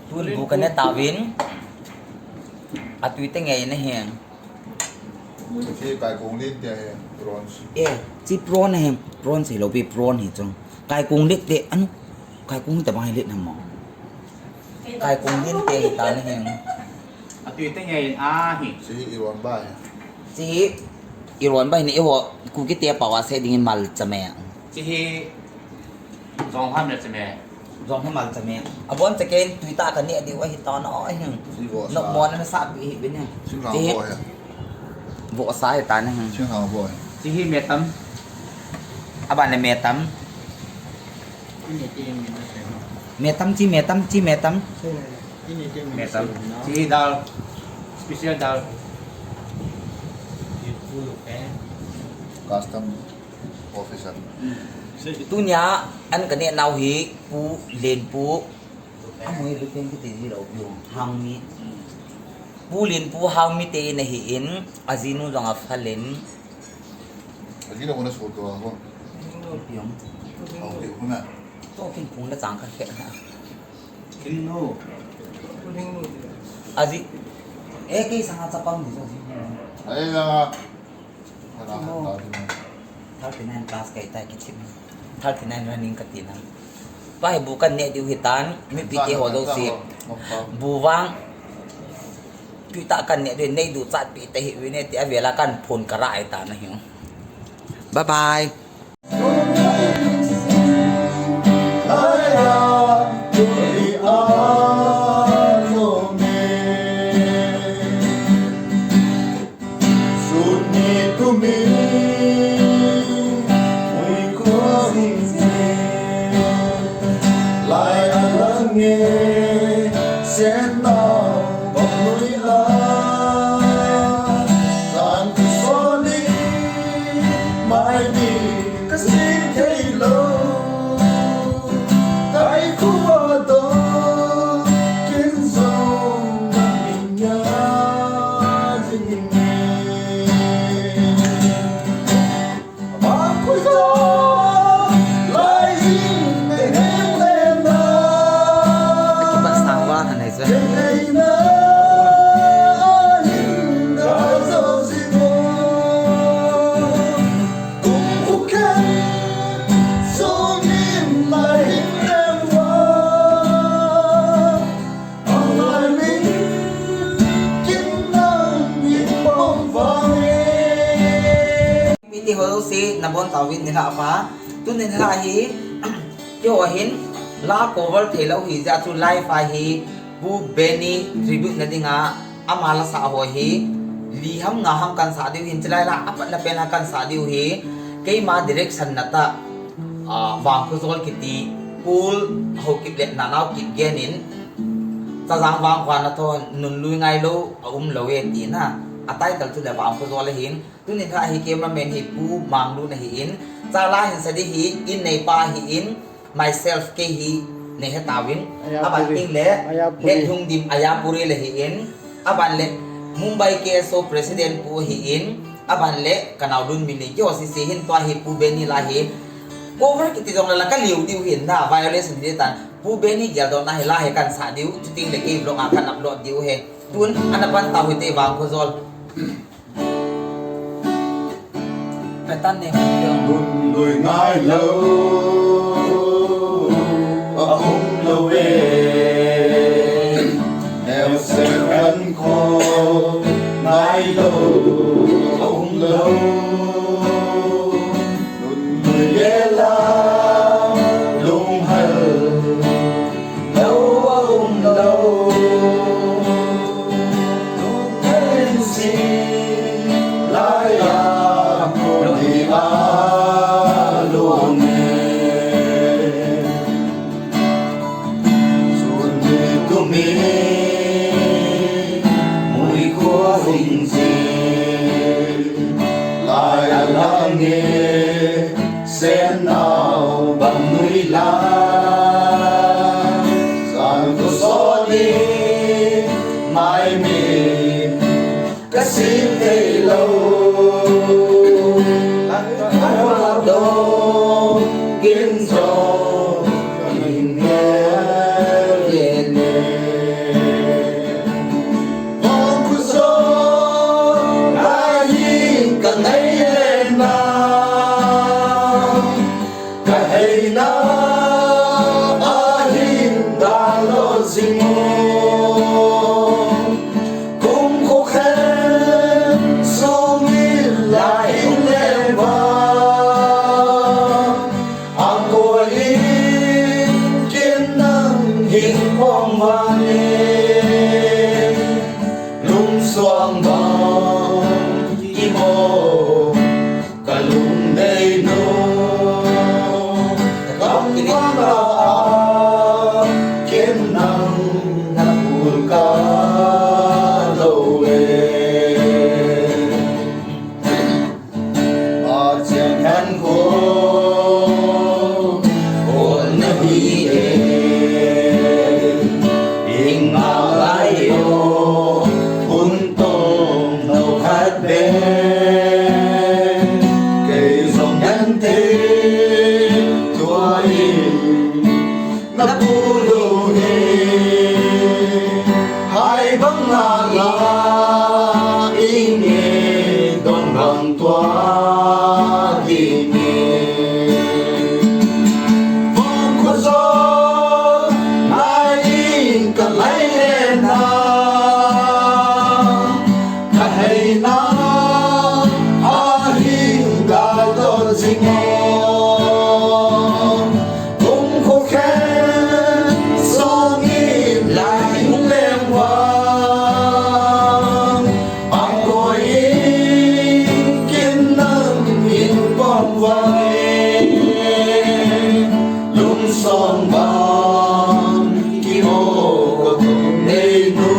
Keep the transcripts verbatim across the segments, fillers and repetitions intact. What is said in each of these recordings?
Tun bu ka ne tauvin. Atui te ngei na hen. Chi kaikung lin te hen, prawns. Eh, chi prawn hen, prawns hilou pi prawn hi chong. Kaikung lin te, anu, kaikung te bang hi lin na mo. Kaikung lin te hi ta na hen. Atui te ngei a hi. Chi iron bai. Chi iron bai ni ho, Kuki te pa wa se ding malcha me. Chi hi Jong ham le chame. Jong ham malcha me. Abon te ken tui ta ka ne diu ahi ta na ahi. Si vo sa. Nok mo na sa pi hi bin. Sing hang vo he. Vo sa he ta na hi. Sing hang vo he. Chi hi metam. Aban le metam. Metam chi metam chi metam. Metam. Chi hi dal. Special dal. Custom. Officer. Tunia an ka ne nau hi Pu Lenpu. Amoi lu pen kiti ji lo yu hang mi. Pu Lenpu hang mi te na hi in ajinu jong a phalen. Ajinu na so to ho. Piong. Au ke huna. To kin pung la chang ka ke. Kin no. Aji. Eh, ke sanga chapang ni so. Ai la. Thirty nine plus kai ta kichim. Thirty nine running ka tina. Pa hi bu kan ne diu hi tan, mi pi te ho lo si. Bu vang. Pi ta kan ne diu nei du chat pi te hi wi ne ti avela kan phone ka ra ai ta na hi. Bye bye. Suni tumi, ui ko sing se, lai alang nge, sen nau, bok nui la, san ku soni, mai ni, ka sing thei lo, kai ku do, kin zong, na min ya, zing ni. Piti ho si nabon tauvin nilhah pa. Tun nilhah hi, keiho hin la cover thei lou hi jeh a chu live a hi Pu Benny tribute na dinga ama la sa ho hi li ham nga ham kan sa diu hin chilai la apat na pen a kan sa diu hi keima direction na ta. Ah, Vangkhojol kiti, Kul Haokip le Nanao Kipgen in, Chazang Vangkho a na tho nun lui ngai lou, a um lou e tina. A title chu le Vangkhojol ahin, tuni kha hi cameraman hi Pu Manglu na hi in, chala hin sa di hi, in nei pa hi in, myself kei hi nei he tauvin, Ayapuri. Aban ting le, Ayapuri. Le Lungdim Ayapuri le hi in, Aban le Mumbai K S O President pu hi in, aban le kanao dun mi ni kio si si hin tua hi Pu Benny la hi. Cover kiti jong la la ka liu diu hin na violation di tan. Pu Benny gel do na hi la hi kan sa diu, chuting le kei vlog a kan upload diu he. Tun ana pan tau hi te Vangkhojol. Katan ne mun piong. Hun lui ngai lou, a hung lou e. Neo se kan kho ngai lou, a hung lou. Hun lui ye la, lung hal. Lou a um lou, lung a in si, lai a ko ni a lou ne. Sun ni tu mi, mui ko in si, lai a lang e. Sen nau bang nui la, san ko so ni mai mi ka sin thei lou. Ka do kin zo kin ne le ne. Bang vang e, lungsong bang kimo, ka lungneinu, ka gamvang a, ken nang na pul ka lou e. Achen khan ko, ko na hi e, ing a lai o, hun tong no khat be, kei jong nante, tua in, na pul lou e, hai bang a la, ing e, don bang tua ding e. Vang kho jo, nai ing ka lai le na, ka heina, a hing ga do jing o. Kum kho khen song in lai hung leng vang, a koi in kin nang in pom vang e. Lungsong bang kimo, ka lungneinu,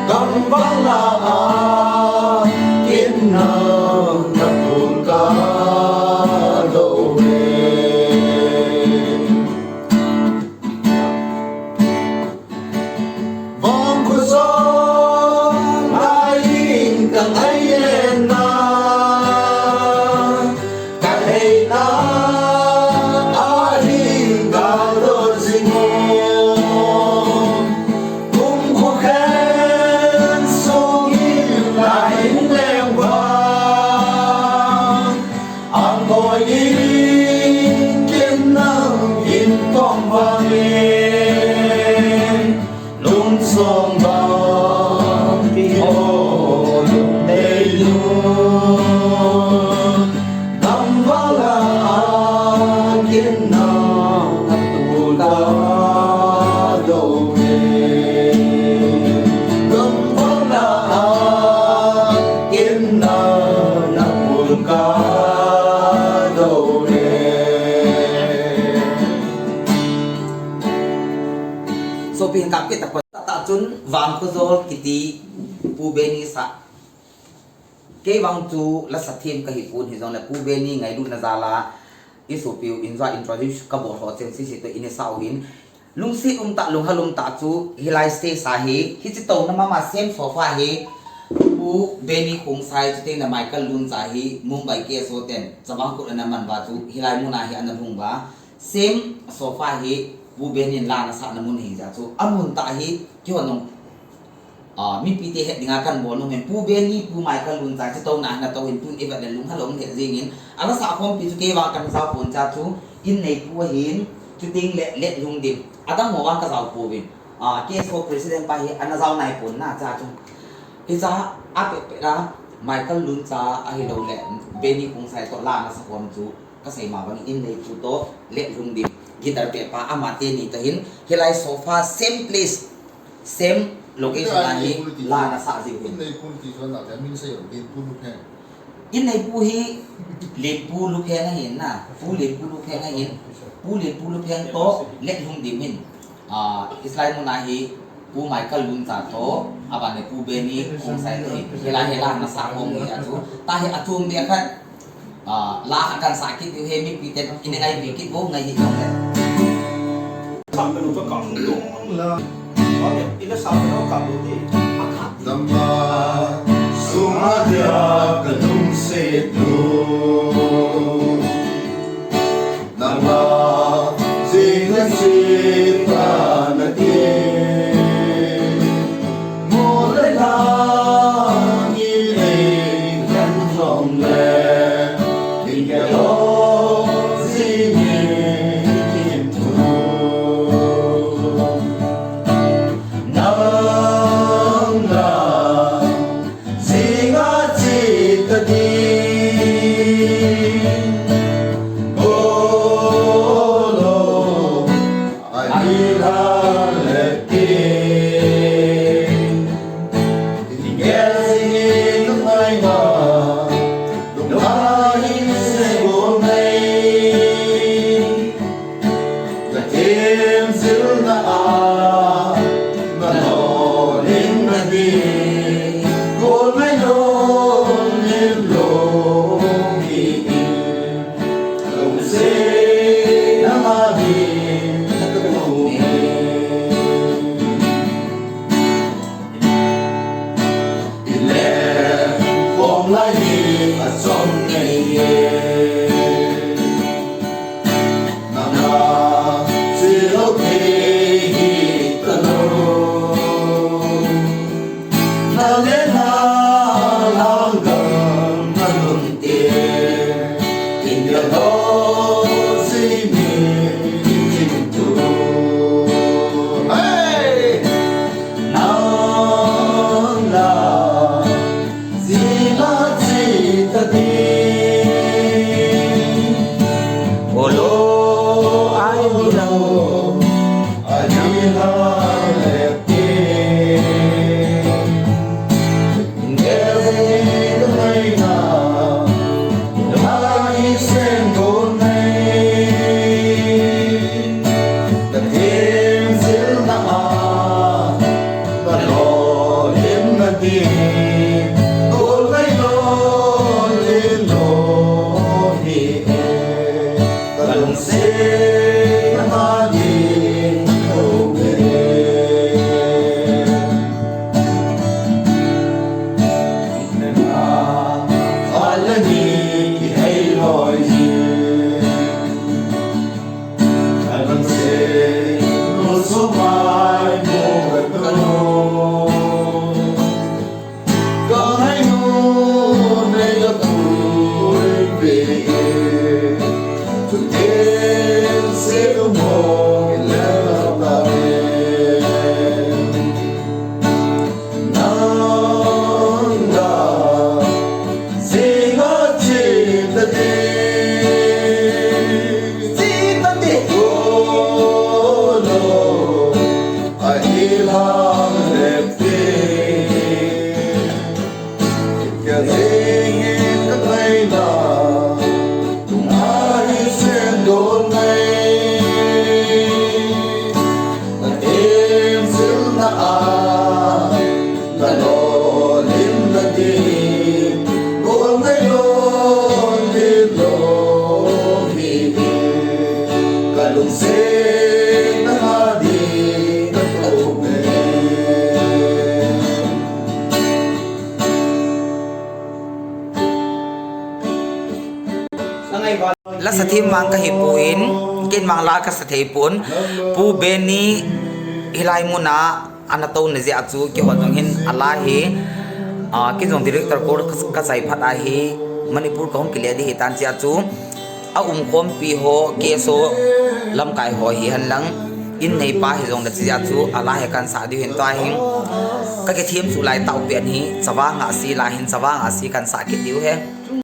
gamvang a, kin nang na pul ka lou e. Vang kho jo, nai ing ka lai le na, ka heina, a hing ga do jing o. Kum kho khen song in lai hung leng vang, a koi in kin nang in pom vang e. Lungsong bang kimo, lungneinu, gamvang a, kin nang na pul ka lou e. Gamvang a, kin nang na pul ka lou e. Sopi hin kap kit tapoi. Tah chun Vangkhojol kiti Pu Benny sah. Kei vang chu lasa them kahi pon, hijongle Pu Benny ngailutna jal a i sopi u in jong introduce kabol ho cheng sese toh in isah u hin. Lungset umtah, lunghel umtah chu hilai stage a hi, hiche touna mama same sofa hi Pu Benny Khongsai chuteng le Michael Luncha hi Mumbai K S O ten chavang kut ana man uva chu hilai mun a hi ana lhung uva. Same sofa hi Pu Benny in la ana sahna mun ahi jeh chun, amun tah hi kihon nung, ah, mipite het dinga kan bol nung hin, Pu Benny, Pu Michael Luncha chu touna ana tou hin, tun ivet le lunghel um lheh jeng in, ala sah khompi chu kei vang kana jao pon jeh chun, in neipu ahin, chuteng le Letlhungdim, adang ho vang kajao pouvin, ah, K S O president pa hi ana jao nai pon na jeh chun, hiche a pehpeh a Michael Luncha ahilou le Benny Khongsai toh la ana sah khom chu, kasei ma bangin in neipu toh Letlhungdim guitar pehpa, amateni toh hin hilai sofa same place, same location a hi la ana sah jiu hin. In neipu ti chu ana min sei lo, Lenpu Lupheng. In neipu hi Lenpu Lupheng ahin na, Pu Lenpu Lupheng ahin, Pu Lenpu Lupheng toh Letlhungdim hin. Ah, hiche lai mun a hi Pu Michael Luncha toh, aban le Pu Benny Khongsai toh hi, hilai hi la ana sah khom u ahi chu. Tah hi achom beh khat, ah, la khat kan sah kit diu ahi, mipiten in ngaipi kit vo ngai hi jong le. Sa menu ka kap lou la. Ina sa menu kap lou di. Damna sunga dia ka lungset u. Nangma jing a chita nati. Mo le lang i nei kan jong le, ding ke lo jing i kin thu. Nang la jing a chita di. Lasa thim vang kahi pon, ken vang la kasa thei pon. Pu Benny hilai muna ana touna jeh a chu kihon jong hin ala hi, a, ken jong director kol ka, kachai phat ahi, Manipur kahung kile ding hitan jeh a chu, a umkhompi ho, K S O lamkai ho hihen lang, in neipa hijong le jeh a chu, ala hi kahin sa diu hin tua hin, kakithem chu lai tao pen hi, Chavang Ngahsi la hin, Chavang Ngahsi kahin sa kit diu hi.